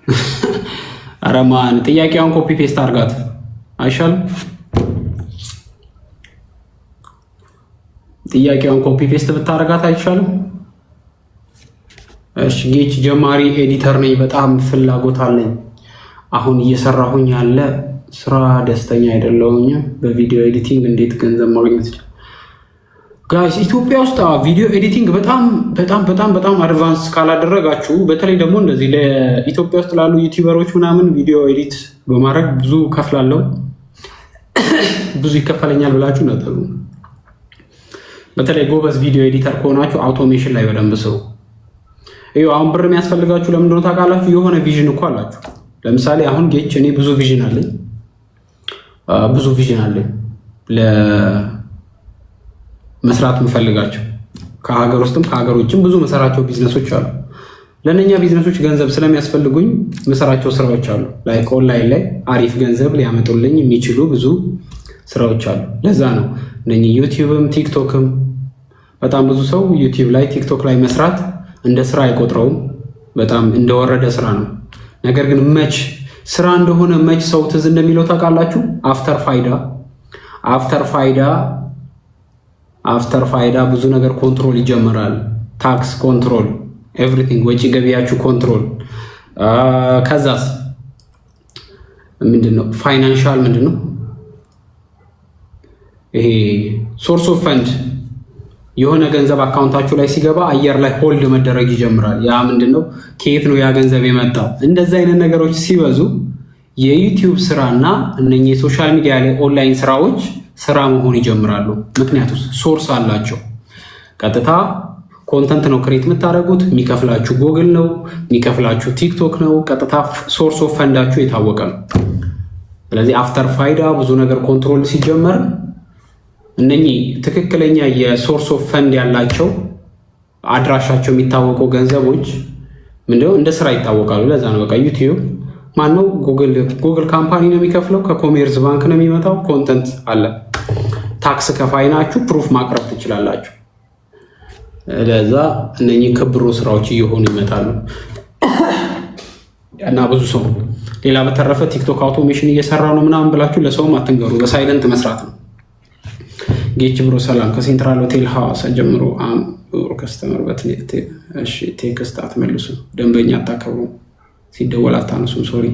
ኧረ ማን ጥያቄዋን copy paste አድርጋት አይሻልም? ጥያቄዋን copy paste ብታደርጋት አይሻልም? እሺ ጌች፣ ጀማሪ editor ነኝ። በጣም ፍላጎት አለኝ። አሁን እየሰራሁኝ ያለ ስራ ደስተኛ አይደለሁኝ። በ video editing እንዴት ገንዘብ ማግኘት ይችላል? Guys፣ ኢትዮጵያ ውስጥ video editing በጣም በጣም በጣም በጣም advance ካላደረጋችሁ፣ በተለይ ደግሞ እንደዚህ ለኢትዮጵያ ውስጥ ላሉ YouTuber ኦች ምናምን video edit በማድረግ ብዙ ከፍላለው፣ ብዙ ይከፈለኛል ብላችሁ ነጥሉ። በተለይ ጎበዝ video editor ከሆናችሁ automation ላይ በደንብ ስሩ። ይኸው አሁን ብር የሚያስፈልጋችሁ ለምንድን ነው ታውቃላችሁ? የሆነ vision እኮ አላችሁ። ለምሳሌ አሁን ጌች፣ እኔ ብዙ vision አለኝ፣ ብዙ vision አለኝ ለመስራት የምፈልጋቸው፣ ከሀገር ውስጥም ከሀገር ውጭም ብዙ መሰራቸው ቢዝነሶች አሉ። ለእነኛ ቢዝነሶች ገንዘብ ስለሚያስፈልጉኝ መሰራቸው ስራዎች አሉ። Like online ላይ አሪፍ ገንዘብ ሊያመጡልኝ የሚችሉ ብዙ ስራዎች አሉ። ለዛ ነው እነኚህ YouTube ም TikTok ም። በጣም ብዙ ሰው YouTube ላይ፣ TikTok ላይ መስራት እንደ ስራ አይቆጥረውም። በጣም እንደወረደ ስራ ነው። ነገር ግን መች ስራ እንደሆነ መች ሰው ትዝ እንደሚለው ታውቃላችሁ? After ፋይዳ፣ after ፋይዳ፣ after ፋይዳ ብዙ ነገር control ይጀምራል። Tax control፣ everything፣ ወጪ ገቢያችሁ control። ከዛስ ምንድን ነው financial፣ ምንድን ነው ይሄ source of fund፣ የሆነ ገንዘብ account ኣችሁ ላይ ሲገባ አየር ላይ hold መደረግ ይጀምራል። ያ ምንድን ነው? ከየት ነው ያ ገንዘብ የመጣው? እንደዚህ አይነት ነገሮች ሲበዙ የ YouTube ስራ እና እነኚህ የ social media ላይ ኦንላይን ስራዎች ስራ መሆን ይጀምራሉ። ምክንያቱም source አላቸው። ቀጥታ content ነው create የምታደርጉት። የሚከፍላችሁ ጎግል ነው፣ የሚከፍላችሁ TikTok ነው። ቀጥታ source of fund ኣችሁ የታወቀ ነው። ስለዚህ after ፋይዳ ብዙ ነገር control ሲጀመር እነኚህ ትክክለኛ የ source of fund ያላቸው፣ አድራሻቸው የሚታወቁ ገንዘቦች ምንድነው እንደ ስራ ይታወቃሉ። ለዛ ነው በቃ YouTube ማነው፣ Google company ነው የሚከፍለው፣ ከ Commerce Bank ነው የሚመጣው። Content አለ፣ tax ከፋይ ናችሁ፣ proof ማቅረብ ትችላላችሁ። ለዛ እነኚህ ክብሮ ስራዎች እየሆኑ ይመጣሉ እና ብዙ ሰው ሌላ በተረፈ TikTok automation እየሰራ ነው ምናምን ብላችሁ ለሰውም አትንገሩ። በ silent መስራት ነው። ጌች bro ሰላም፣ ከሴንትራል ሆቴል ሐዋሳ ጀምሮ I'm customer፣ text አትመልሱ፣ ደንበኛ አታከብሩ፣ ሲደወል አታነሱም። Sorry።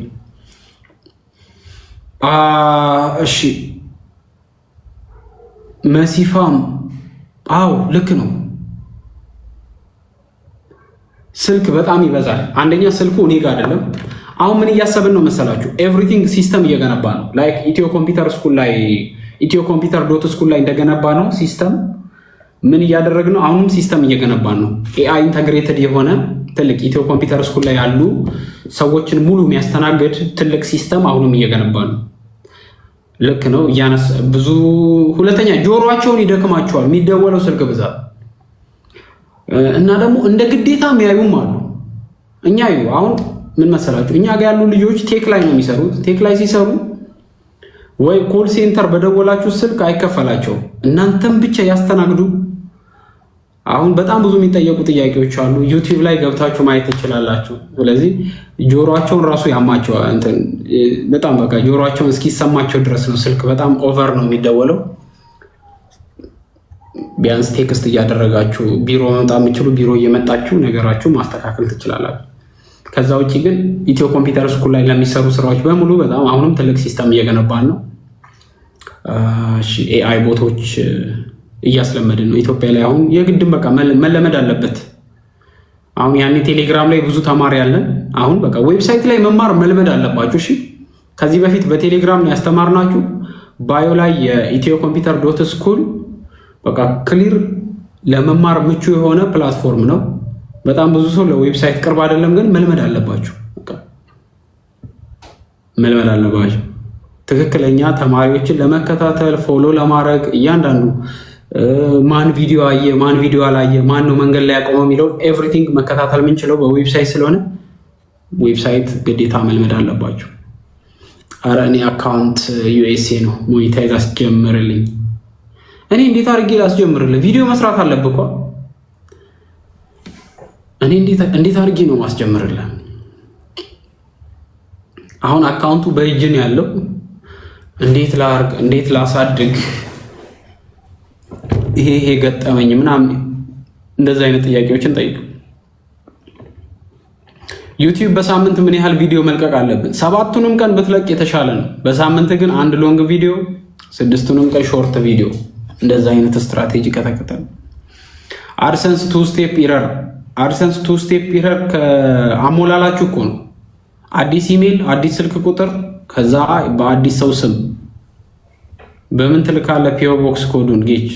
እሺ መሲፋም፣ አዎ ልክ ነው። ስልክ በጣም ይበዛል። አንደኛ ስልኩ እኔ ጋር አይደለም። አሁን ምን እያሰብን ነው መሰላችሁ? Everything system እየገነባ ነው። Like Ethio Computer School ላይ፣ Ethio Computer.school ላይ እንደገነባ ነው system ምን እያደረግን ነው? አሁንም system እየገነባን ነው። AI integrated የሆነ ትልቅ Ethio Computer School ላይ ያሉ ሰዎችን ሙሉ የሚያስተናግድ ትልቅ system አሁንም እየገነባ ነው። ልክ ነው እያነስ ብዙ። ሁለተኛ ጆሮአቸውን ይደክማቸዋል የሚደወለው ስልክ ብዛት እና ደግሞ እንደ ግዴታ የሚያዩም አሉ። እኛ ዩ አሁን ምን መሰላችሁ፣ እኛ ጋር ያሉ ልጆች tech ላይ ነው የሚሰሩት። Tech ላይ ሲሰሩ ወይ call center በደወላችሁ ስልክ አይከፈላቸውም። እናንተም ብቻ ያስተናግዱ። አሁን በጣም ብዙ የሚጠየቁ ጥያቄዎች አሉ። YouTube ላይ ገብታችሁ ማየት ትችላላችሁ። ስለዚህ ጆሮአቸውን ራሱ ያማቸዋል። እንትን በጣም በቃ ጆሮአቸውን እስኪሰማቸው ድረስ ነው ስልክ በጣም over ነው የሚደወለው። ቢያንስ text እያደረጋችሁ፣ ቢሮ መምጣት የምችሉ ቢሮ እየመጣችሁ ነገራችሁ ማስተካከል ትችላላችሁ። ከዛ ውጭ ግን Ethio Computer School ላይ ለሚሰሩ ስራዎች በሙሉ በጣም አሁንም ትልቅ system እየገነባን ነው። AI bot ኦች እያስለመድን ነው። ኢትዮጵያ ላይ አሁን የግድም በቃ መለመድ አለበት። አሁን ያኔ ቴሌግራም ላይ ብዙ ተማሪ ያለን፣ አሁን በቃ website ላይ መማር መልመድ አለባችሁ። እሺ፣ ከዚህ በፊት በቴሌግራም ነው ያስተማርናችሁ። Bio ላይ የ Ethio Computer.school በቃ clear ለመማር ምቹ የሆነ platform ነው። በጣም ብዙ ሰው ለ website ቅርብ አይደለም፣ ግን መልመድ አለባችሁ። መልመድ አለባችሁ። ትክክለኛ ተማሪዎችን ለመከታተል፣ follow ለማድረግ፣ እያንዳንዱ ማን ቪዲዮ አየ፣ ማን ቪዲዮ አላየ፣ ማን ነው መንገድ ላይ ያቆመው የሚለው everything መከታተል የምንችለው በ website ስለሆነ website ግዴታ መልመድ አለባችሁ። አረ እኔ account USA ነው፣ monetize አስጀምርልኝ። እኔ እንዴት አድርጌ ላስጀምርልህ? ቪዲዮ መስራት አለብህ እኮ። እኔ እንዴት አድርጌ ነው ማስጀምርልህ? አሁን account ኡ በእጅ ነው ያለው። እንዴት ላርግ፣ እንዴት ላሳድግ፣ ይሄ ይሄ ገጠመኝ ምናምን እንደዚህ አይነት ጥያቄዎችን ጠይቁ። YouTube በሳምንት ምን ያህል ቪዲዮ መልቀቅ አለብን? ሰባቱንም ቀን ብትለቅ የተሻለ ነው። በሳምንት ግን አንድ long video፣ ስድስቱንም ቀን short video። እንደዛ አይነት ስትራቴጂ ከተከተል። AdSense two step error፣ AdSense two step error ከአሞላላችሁ እኮ ነው። አዲስ ኢሜል፣ አዲስ ስልክ ቁጥር፣ ከዛ በአዲስ ሰው ስም በምን ትልካለህ? P.O. Box ኮዱን ጌች።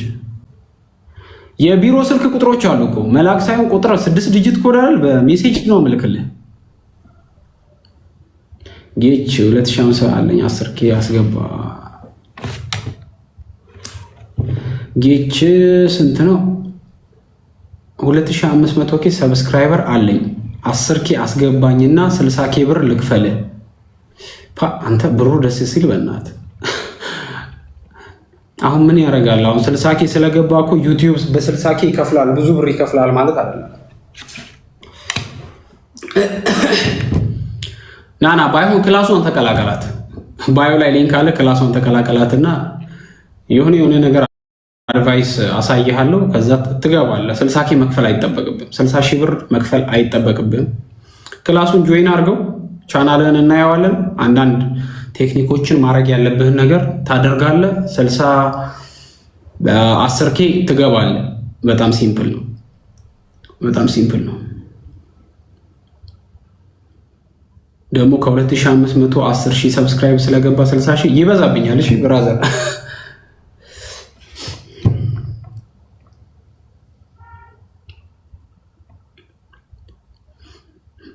የቢሮ ስልክ ቁጥሮች አሉ እኮ፣ መላክ ሳይሆን ቁጥር ስድስት digit code አይደል? በ message ነው ምልክልህ። ጌች 2050 አለኝ፣ 10 K አስገባ። ጌች ስንት ነው? 2500 K subscriber አለኝ፣ 10 K አስገባኝና 60 K ብር ልክፈልህ። አንተ ብሩ ደስ ሲል በእናትህ። አሁን ምን ያደርጋል? አሁን 60 K ስለገባ እኮ YouTube በ60 K ይከፍላል፣ ብዙ ብር ይከፍላል ማለት አይደለም። ናና ባይሆን class ኧን ተቀላቀላት። Bio ላይ link አለ። Class ኧን ተቀላቀላትና የሆነ የሆነ ነገር advice አሳይሃለሁ። ከዛ ትገባለህ። 60 K መክፈል አይጠበቅብም። 60 ሺህ ብር መክፈል አይጠበቅብም። Class ኡን join አድርገው ቻናልህን እናየዋለን። አንዳንድ technique ኦችን ማድረግ ያለብህን ነገር ታደርጋለህ። 60 10 K ትገባለህ። በጣም simple ነው። በጣም simple ነው። ደግሞ ከ2500 10 ሺህ subscribe ስለገባ 60 ሺህ ይበዛብኛል። እሺ brother፣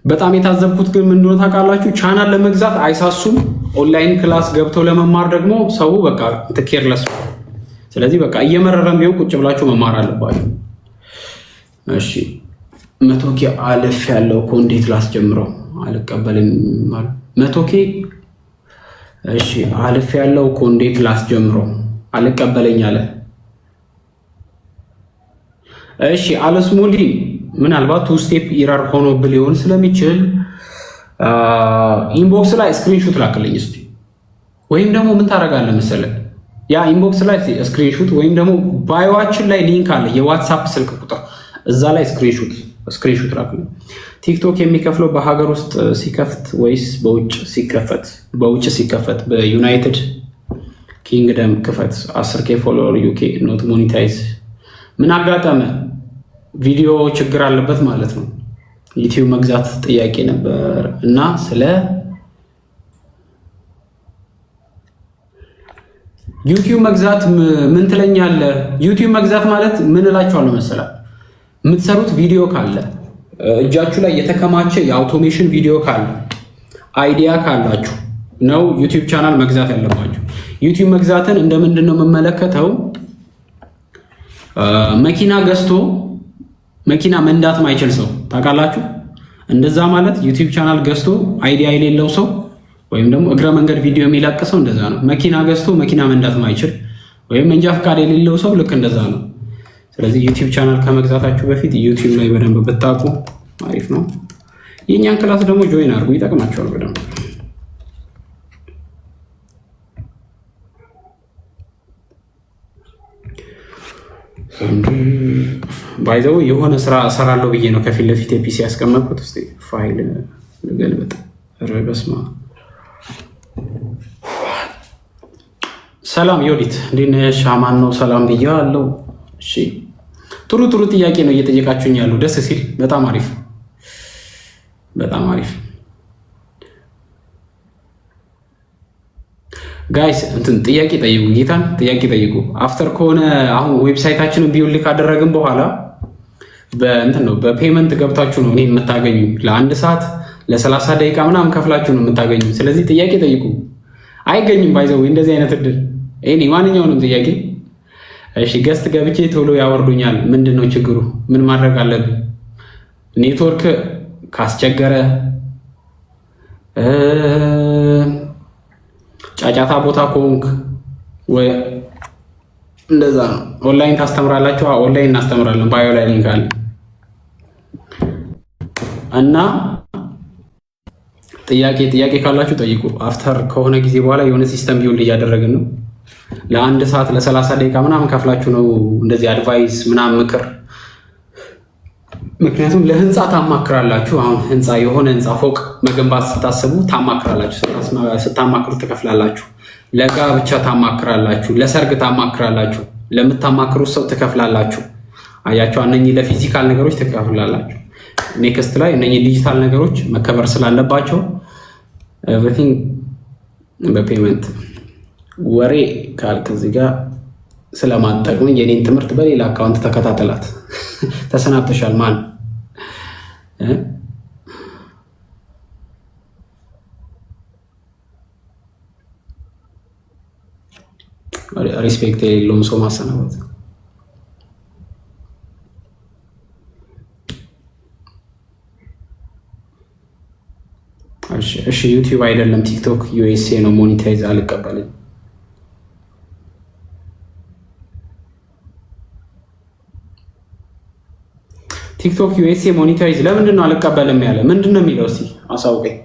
በጣም የታዘብኩት ግን ምን እንደሆነ ታውቃላችሁ? ቻናል ለመግዛት አይሳሱም። Online class ገብተው ለመማር ደግሞ ሰው በቃ careless ነው። ስለዚህ በቃ እየመረረም ቢሆን ቁጭ ብላችሁ መማር አለባችሁ። እሺ፣ 100 K አልፍ ያለው እኮ እንዴት ላስጀምረው? አልቀበልም። 100 K እሺ አልፍ ያለው እኮ እንዴት ላስጀምረው? አልቀበለኝ አለ። እሺ አለስሙዲ፣ ምናልባት two step error ሆኖብህ ሊሆን ስለሚችል inbox ላይ screenshot ላክልኝ እስቲ። ወይም ደግሞ ምን ታደርጋለህ መሰለህ፣ ያ inbox ላይ screenshot ወይም ደግሞ bio ኣችን ላይ link አለ፣ የ WhatsApp ስልክ ቁጥር፣ እዛ ላይ screenshot ላክልኝ። TikTok የሚከፍለው በሀገር ውስጥ ሲከፍት ወይስ በውጭ ሲከፈት? በውጭ ሲከፈት፣ በዩናይትድ ኪንግደም ክፈት። 10 K follower፣ UK not monetize። ምን አጋጠመ? ቪዲዮ ችግር አለበት ማለት ነው። YouTube መግዛት ጥያቄ ነበር እና ስለ YouTube መግዛት ምን ትለኛለህ? YouTube መግዛት ማለት ምን እላችኋለሁ መሰላል? የምትሰሩት ቪዲዮ ካለ፣ እጃችሁ ላይ የተከማቸ የ automation ቪዲዮ ካለ፣ idea ካላችሁ ነው YouTube channel መግዛት ያለባችሁ። YouTube መግዛትን እንደምንድን ነው የምመለከተው? መኪና ገዝቶ መኪና መንዳት ማይችል ሰው ታውቃላችሁ? እንደዛ ማለት YouTube channel ገዝቶ idea የሌለው ሰው ወይም ደግሞ እግረ መንገድ ቪዲዮ የሚለቅ ሰው እንደዛ ነው። መኪና ገዝቶ መኪና መንዳት ማይችል ወይም መንጃ ፈቃድ የሌለው ሰው ልክ እንደዛ ነው። ስለዚህ YouTube channel ከመግዛታችሁ በፊት YouTube ላይ በደንብ ብታውቁ አሪፍ ነው። የእኛን class ደግሞ join አድርጉ፣ ይጠቅማችኋል በደንብ። By the way የሆነ ስራ እሰራለሁ ብዬ ነው ከፊት ለፊት የ PC ያስቀመጥኩት። እስኪ ፋይል ልገልበጥ። ኧረ በስመ አብ። ሰላም ዮዲት፣ እንዴት ነሽ? አማን ነው። ሰላም ብያለሁ። እሺ፣ ጥሩ ጥሩ ጥያቄ ነው እየጠየቃችሁኝ ያሉ፣ ደስ ሲል። በጣም አሪፍ፣ በጣም አሪፍ። Guys እንትን ጥያቄ ጠይቁ፣ ጌታን ጥያቄ ጠይቁ። After ከሆነ አሁን website ኣችንን build ካደረግን በኋላ በእንትን ነው፣ በ payment ገብታችሁ ነው እኔን የምታገኙ። ለአንድ ሰዓት ለ30 ደቂቃ ምናምን ከፍላችሁ ነው የምታገኙ። ስለዚህ ጥያቄ ጠይቁ። አይገኝም by the way እንደዚህ አይነት እድል። እኔ ማንኛውንም ጥያቄ። እሺ፣ guest ገብቼ ቶሎ ያወርዱኛል። ምንድን ነው ችግሩ? ምን ማድረግ አለብኝ? ኔትወርክ ካስቸገረ፣ ጫጫታ ቦታ ከሆንክ ወይ እንደዛ ነው። ኦንላይን ታስተምራላችሁ? ኦንላይን እናስተምራለን። Bio ላይ link አለ እና ጥያቄ ካላችሁ ጠይቁ። After ከሆነ ጊዜ በኋላ የሆነ system build እያደረግን ነው። ለአንድ ሰዓት ለ30 ደቂቃ ምናምን ከፍላችሁ ነው እንደዚህ advice ምናምን ምክር። ምክንያቱም ለህንፃ ታማክራላችሁ። አሁን ህንፃ የሆነ ህንፃ ፎቅ መገንባት ስታስቡ ታማክራላችሁ። ስታማክሩ ትከፍላላችሁ። ለጋብቻ ታማክራላችሁ፣ ለሰርግ ታማክራላችሁ፣ ለምታማክሩት ሰው ትከፍላላችሁ። አያችሁ፣ እነኚህ ለ physical ነገሮች ትከፍላላችሁ። Next ላይ እነኚህ ዲጂታል ነገሮች መከበር ስላለባቸው everything በ payment። ወሬ ካልክ እዚህ ጋር ስለማጠቅመኝ የኔን ትምህርት በሌላ account ተከታተላት። ተሰናብተሻል። ማን እ? Respect የሌለውን ሰው ማሰናበት። እሺ፣ YouTube አይደለም TikTok USA ነው። Monetize አልቀበልም። TikTok USA monetize ለምንድን ነው አልቀበልም ያለ? ምንድን ነው የሚለው? እስኪ አሳውቀኝ።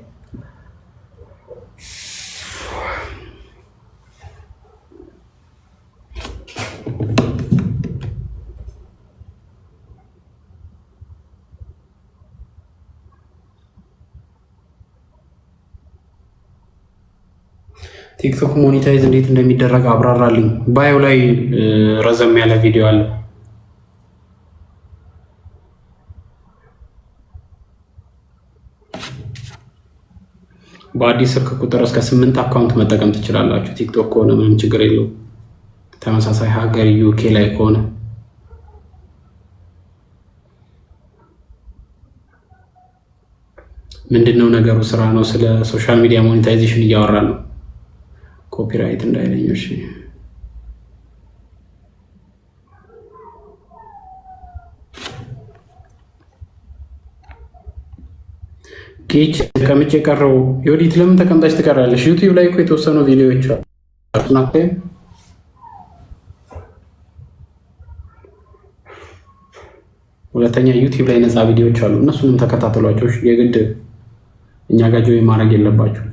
TikTok monetize እንዴት እንደሚደረግ አብራራልኝ። Bio ላይ ረዘም ያለ ቪዲዮ አለ። በአዲስ ስልክ ቁጥር እስከ ስምንት account መጠቀም ትችላላችሁ። TikTok ከሆነ ምንም ችግር የለውም። ተመሳሳይ ሀገር UK ላይ ከሆነ። ምንድነው ነገሩ? ስራ ነው። ስለ social media monetization እያወራን ነው። Copyright እንዳይለኝ። እሺ። ጌች ተቀምጬ ቀረው። ዮዲት ለምን ተቀምጣች ትቀራለሽ? YouTube ላይ እኮ የተወሰኑ ቪዲዮዎች አሉ። ሁለተኛ YouTube ላይ ነፃ ቪዲዮዎች አሉ። እነሱንም ተከታተሏቸው። የግድ እኛ ጋር join ማድረግ የለባቸው።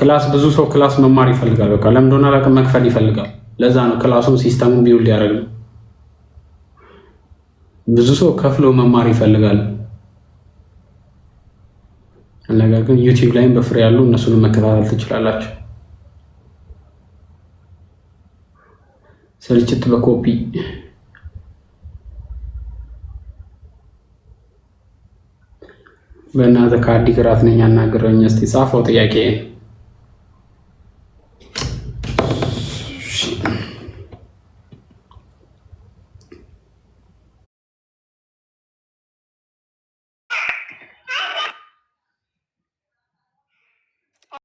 Class ብዙ ሰው class መማር ይፈልጋል። በቃ ለምን እንደሆነ አላውቅም፣ መክፈል ይፈልጋል። ለዛ ነው class ኡን system ኡን build ያደረግነው። ብዙ ሰው ከፍሎ መማር ይፈልጋል። ነገር ግን YouTube ላይም በ free ያሉ እነሱንም መከታተል ትችላላችሁ። ስልችት በኮፒ። በእናትህ ከአዲግራት ነኝ፣ አናግረኝ እስኪ፣ ጻፈው ጥያቄ።